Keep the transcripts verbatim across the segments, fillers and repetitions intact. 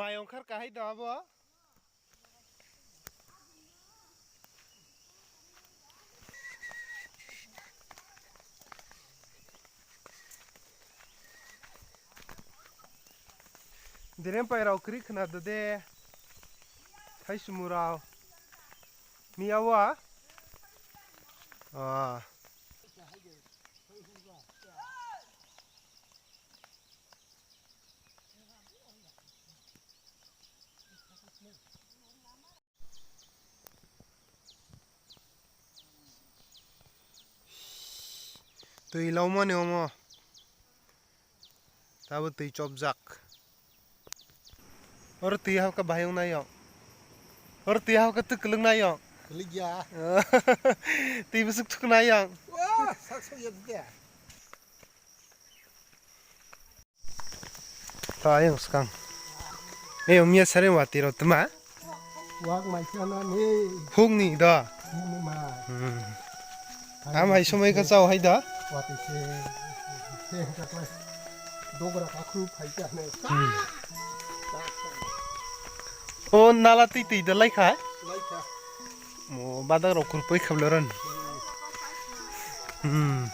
Mai ongkhar kahai do abo. Direm pai rao kri khna do de. Hai sumu rao. Miya wa. Ah. Twi lomani omo. Tabo twi chopjak. Oro twi hawkhe bahai wngnai yong. Oro twi hawkhe twi kwlwng nai yong. Kwlwkya. Twi bwswk thuknai yong. Wah, sak sok ya dide. To ayang skang. Ei, omya sare wati ro tma? Wak mai sana ni. Huk ni do. Huk ni ma. Hmm. Am hai somoi ka chao hai do. Wati se. Se ka pa. Dogra ka khru phai ka ne. Hmm. O nala twi twi da lai kha? Lai kha. Mo badak rok khur poi khabla ron. Hmm.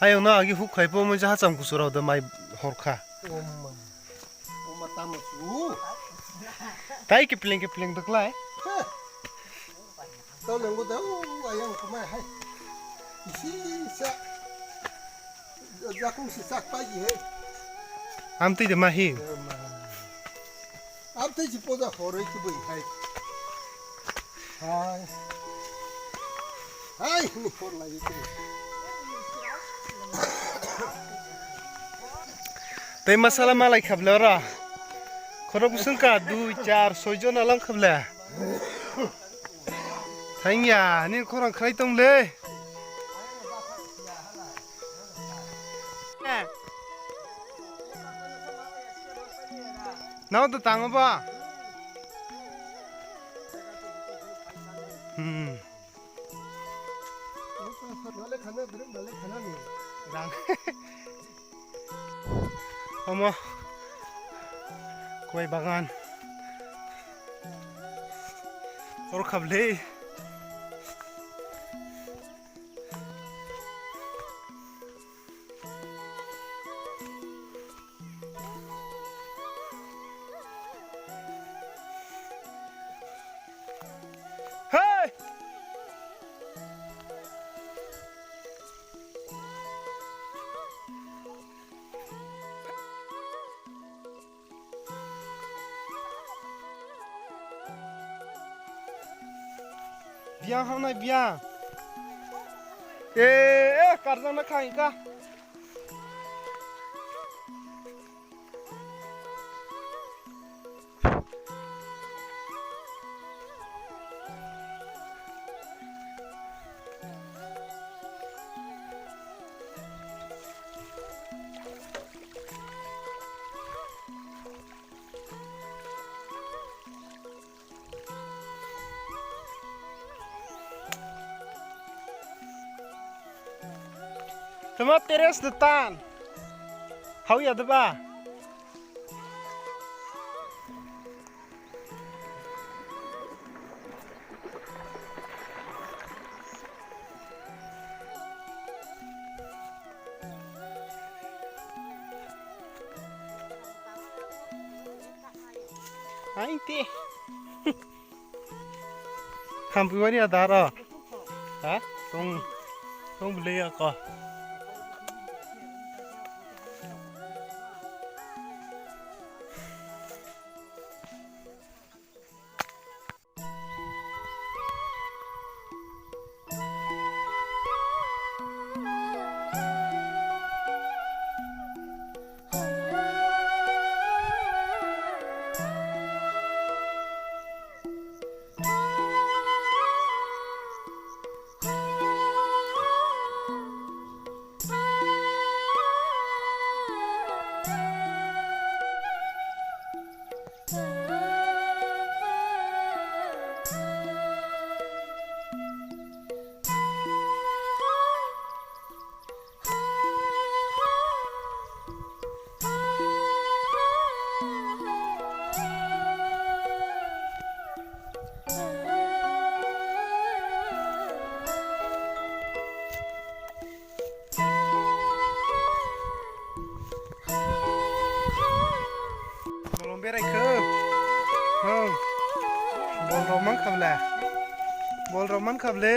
Ayang no agi huk khai po mo jaha cham kusu rok da mai hor kha. Oma. Oma tamo su. Tai kipleng kipleng da klai. Heh. Tau lengbo da, u, ayang kumai hai. Isi sa. Jakung si sak pai ji hai. Am twi de ma hi. Em, am twi ji poda horoi ki bui hai. Hai. Hai, ni hor lai ki. Tei masala malai khabla ora. Khorok bwswng ka dui, char, soi jona lang khabla. Thangya, nini khorang khlai tong le. Nao to tango ba? Hmm. Rang. Omo. Koi bagan. Oro khabli. Hey! Biyang hamnai biyang. Eh, eh, karjang na khaing ka. Tama teres de tan. Hau ya de ba. Aing te. Hampi wari adaro. Ha? Tong, tong beli ako. Bol rok man kha ble. Bol rok man kha ble.